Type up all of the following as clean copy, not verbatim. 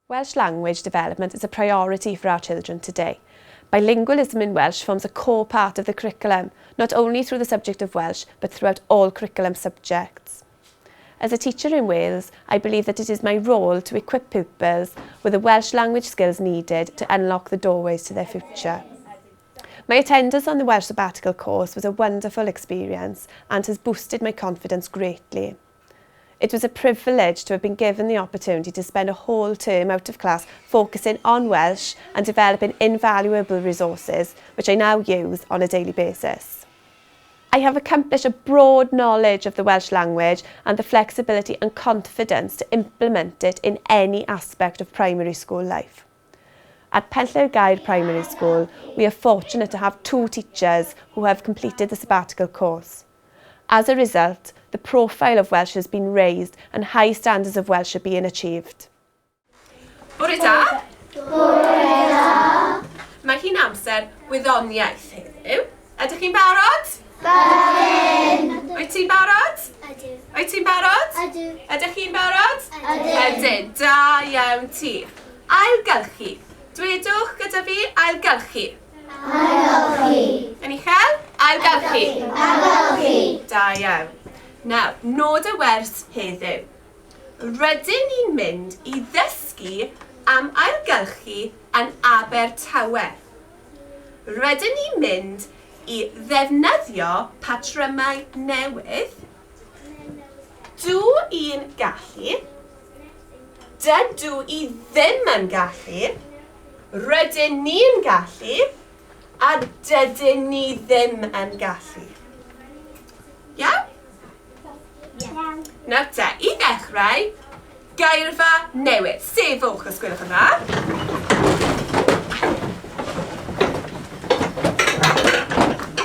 Welsh language development is a priority for our children today. Bilingualism in Welsh forms a core part of the curriculum, not only through the subject of Welsh, but throughout all curriculum subjects. As a teacher in Wales, I believe that it is my role to equip pupils with the Welsh language skills needed to unlock the doorways to their future. My attendance on the Welsh Sabbatical course was a wonderful experience and has boosted my confidence greatly. It was a privilege to have been given the opportunity to spend a whole term out of class focusing on Welsh and developing invaluable resources, which I now use on a daily basis. I have accomplished a broad knowledge of the Welsh language and the flexibility and confidence to implement it in any aspect of primary school life. At Penllergaer Primary School, we are fortunate to have two teachers who have completed the sabbatical course. As a result, the profile of Welsh has been raised and high standards of Welsh are being achieved. Bore da! Bore da! Mae hi'n amser gwyddoniaeth heddiw. Ydych chi'n barod? Ydyn! Wyt ti'n barod? Ydw. Wyt ti'n barod? Ydw. Ydych chi'n barod? Ydyn. Ydyn. Da iawn ti. Ailgylchu. Dwedwch gyda fi, ailgylchu. Ailgylchu. Yn uchel? Ailgylchu. Ailgylchu. Da iawn. Nawr, nod y wers heddiw. Rydyn ni'n mynd i ddysgu am ailgylchu yn Abertawe. Rydyn ni'n mynd i ddefnyddio patrymau newydd. Dw i'n gallu. Dydw i ddim yn gallu. Rydyn ni'n gallu. A dydyn ni ddim yn gallu. Iawn? Iawn. Nawr te, i ddechrau, geirfa newydd. Sefwch, os gwelwch yn dda.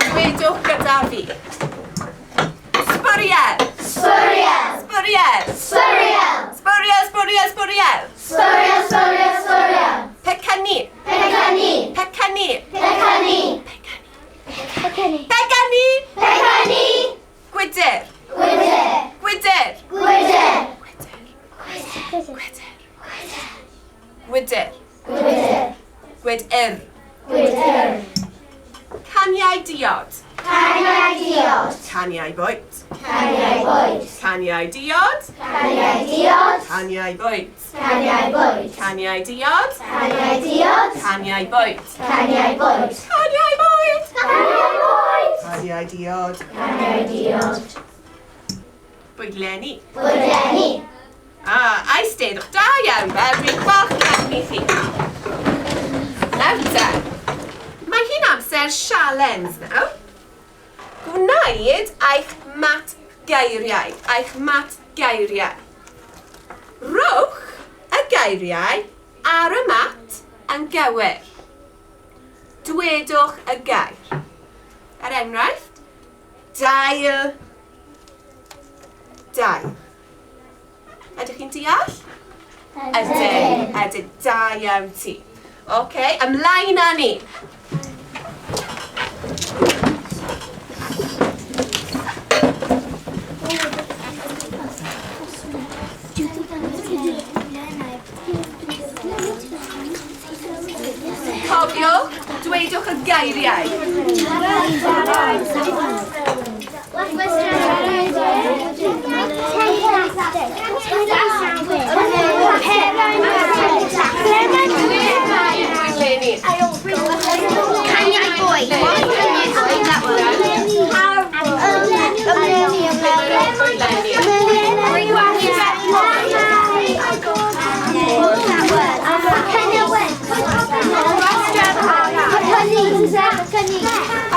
Dwedwch gyda fi. Sbwriel! Sbwriel! Sbwriel! Sbwriel! Sbwriel, sbwriel, sbwriel! Sbwriel, sbwriel, sbwriel! Pecynnu! Pecynnu! Pecynnu! Pecynnu! Pecynnu! Pecynnu! Pecynnu! Gwydr! Gwydr! Gwydr! Gwydr! Gwydr! Gwydr! Gwydr! Gwydr! Gwydr! Gwydr! Caniau diod. Caniau diod. Caniau bwyd. Caniau bwyd. Caniau diod. Caniau diod. Caniau bwyd. Caniau bwyd. Caniau diod. Caniau diod. Caniau bwyd. Caniau bwyd. Caniau bwyd. Caniau bwyd. Caniau diod. Caniau diod. Bwydlenni. Bwydlenni. Ah, eisteddwch. Da iawn, Bel. Dwi'n falch iawn i chi. Nawr te. Mae hi'n amser sialens nawr. Gwnaed eich mat geiriau. Eich mat geiriau. Rhowch y geiriau ar y mat yn gywir. Dwedwch y gair. Er enghraifft, dail, dail. Ydych chi'n deall? Ydyn. Ydyn. Da iawn ti. Oce, ymlaen â ni. Cofiwch, dweudwch y geiriau.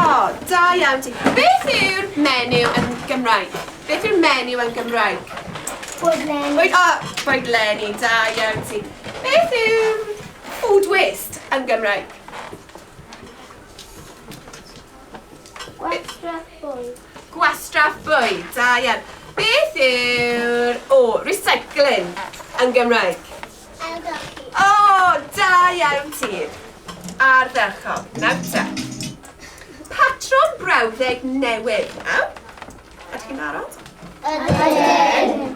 O, da iawn ti. Beth yw'r menyw yn Gymraeg? Beth yw'r menyw yn Gymraeg? Bwydlenni. Bwyd, o, bwydlenni, da iawn ti. Beth yw food waste yn Gymraeg? Gwastraff bwyd. Gwastraff bwyd, da iawn. Beth yw'r, o, recycling yn Gymraeg? Ailgylchu. O, da iawn ti. Ardderchog. Nawr te. Patrwm brawddeg newydd nawr. Ydych chi'n barod? Ydyn.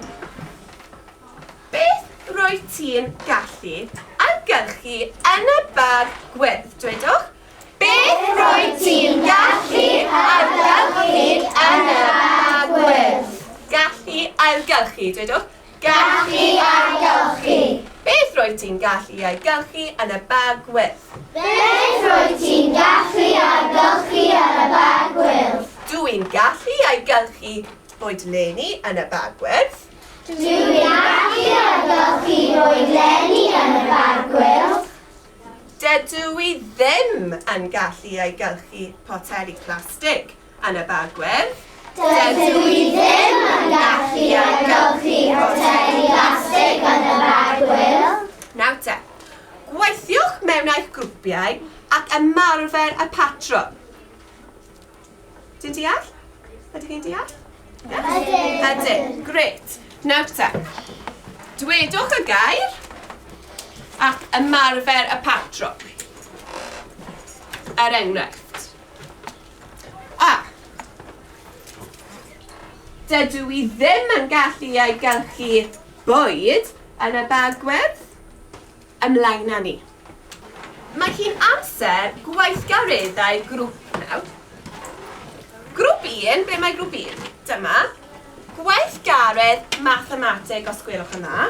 Beth rwyt ti'n gallu ailgylchu yn y bag gwyrdd? Dwedwch. Beth rwyt ti'n gallu ailgylchu yn y bag gwyrdd? Gallu ailgylchu, dwedwch. Gallu ailgylchu. Beth rwyt ti'n gallu ailgylchu yn y bag gwyrdd? Beth rwyt ti'n gallu ailgylchu yn y bag gwyrdd? Dw i'n gallu ailgylchu bwydlenni yn y bag gwyrdd. Dw i'n gallu ailgylchu bwydlenni yn y bag gwyrdd. Dydw i ddim yn gallu ailgylchu poteli plastig yn y bag gwyrdd. Dydw i ddim yn gallu ailgylchu poteli plastig yn y bag gwyrdd. Nawr te, gweithiwch mewn eich grwpiau ac ymarfer y patrwm. Ti'n deall? Ydych chi'n deall? Ydyn. Ydyn. Grêt. Nawr te, dwedwch y gair ac ymarfer y patrwm. Er enghraifft. A. Dydw i ddim yn gallu ei gylchu bwyd yn y bag gwyrdd. Ymlaen â ni. Mae hi'n amser gweithgareddau grŵp nawr. Grŵp 1, be mae grŵp 1? Dyma gweithgaredd mathemateg os gwelwch yn dda.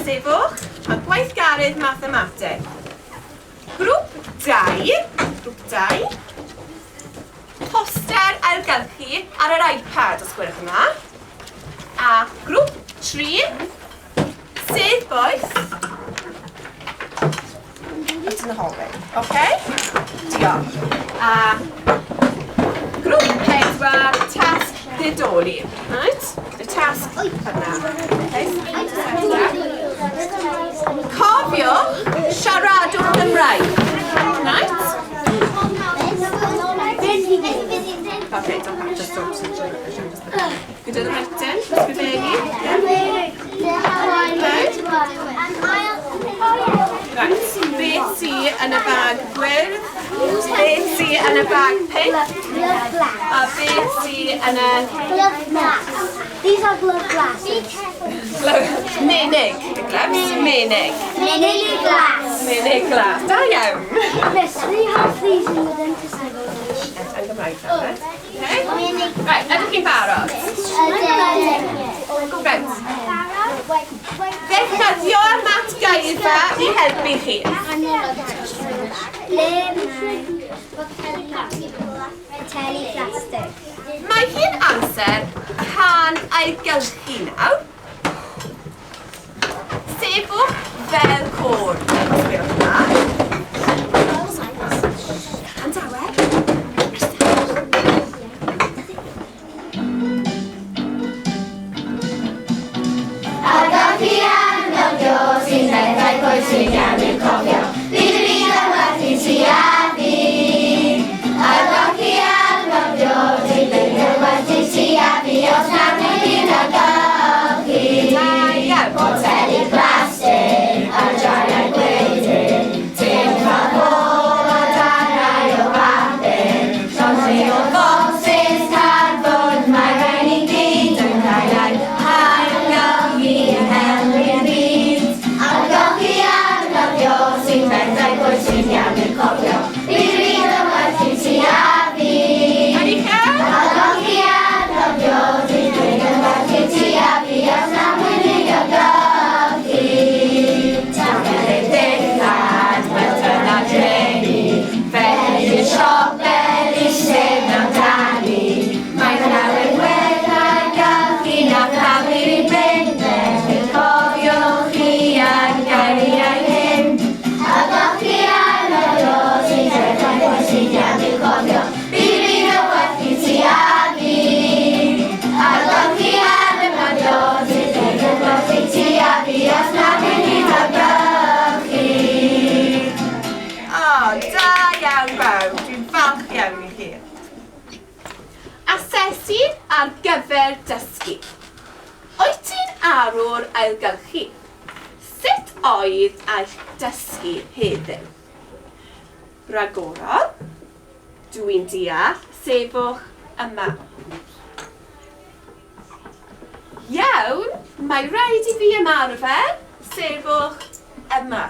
Sefwch, mae gweithgaredd mathemateg. Grŵp 2, grŵp 2, poster ailgylchu ar yr iPad os gwelwch yn dda. A grŵp 3, sedd boeth. Out in the hallway. Okay? Diolch. A grŵp 4, tasg didoli. Right? Y tasg yna. Okay? Cofiwch siaradwch Gymraeg. Right? Okay, don't just don't just Gyda the written, ysgrifennu. Right, beth sy yn y bag gwyrdd? Beth sy yn y bag pinc? A beth sy yn y These are glove glasses. menig? Y gloves? Menig. Menig glass. Menig glas. Da iawn. Miss, we have these in the dentist. Yn Gymraeg, right? Okay. Right, ydych chi'n barod? Reit. Defnyddio'r mat geirfa i helpu chi. Poteli plastig. Mae hi'n amser rhan ailgylchu nawr. Sefwch fel côr. Os gwelwch yn dda. Yn dawel. Ailgylchu anghofio sy'n bethau pwysig iawn i'w cofio. Bydd y byd yn werth i ti a fi. Ailgylchu anghofio sy'n bethau werth i ti a fi os na wnei di'n ailgylchu. Da iawn. Poteli plastig a jariau gwydr, dim cardbord a darnau o bapur, llond o focsys cardfwrdd, mae rhain i gyd yn cael eu hailgylchu yn helpu'r byd. Ailgylchu anghofio sy'n bethau pwysig iawn i'w cofio. Bydd y byd yn werth i ti a fi. Yn uchel. Ailgylchu anghofio sy'n byd yn werth i ti a fi os na mwyn i ailgylchu. Taflu ei dillad, wel dyna dreni, felly'r siop elusen amdani. Mae llawer gwell ailgylchu na thaflu i bin, felly cofiwch chi a'r geiriau hyn. Ailgylchu anghofio sy'n bethau pwysig iawn i'w cofio. Bydd y byd yn werth i ti a fi. Ailgylchu anghofio sy'n bethau werth i ti a fi os na mwyn i ailgylchu. O, da iawn bawb. Dwi'n falch iawn i chi. Asesu ar gyfer dysgu. Wyt ti'n arwr ailgylchu? Sut oedd eich dysgu heddiw? Rhagorol. Dwi'n deall. Sefwch yma. Iawn, mae rhaid i fi ymarfer. Sefwch yma.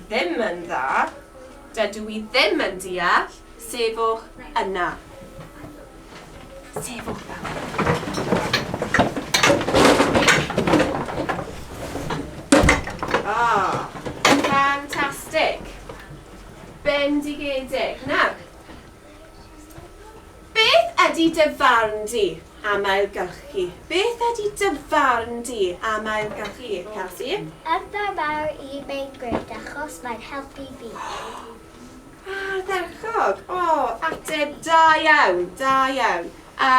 Ddim yn dda. Dydw i ddim yn deall. Sefwch yna. Sefwch fel. Ah, ffantastig. Bendigedig. Nawr, beth ydy dy farn di am ailgylchu? Beth ydy dy farn di am ailgylchu, Cassie? Yn fy marn i, mae'n grêt achos mae'n helpu fi. Ardderchog. O, ateb da iawn, da iawn. A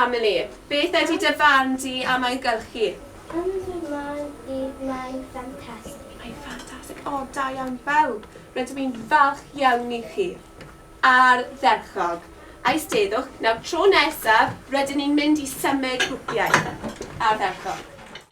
Amelie, beth ydy dy farn di am ailgylchu? Yn fy marn i, mae'n ffantastig. Mae'n ffantastig. O, da iawn bawb. Rydw i'n falch iawn i chi. Ardderchog. Eisteddwch. Nawr, tro nesaf, rydyn ni'n mynd i symud grwpiau. Ardderchog.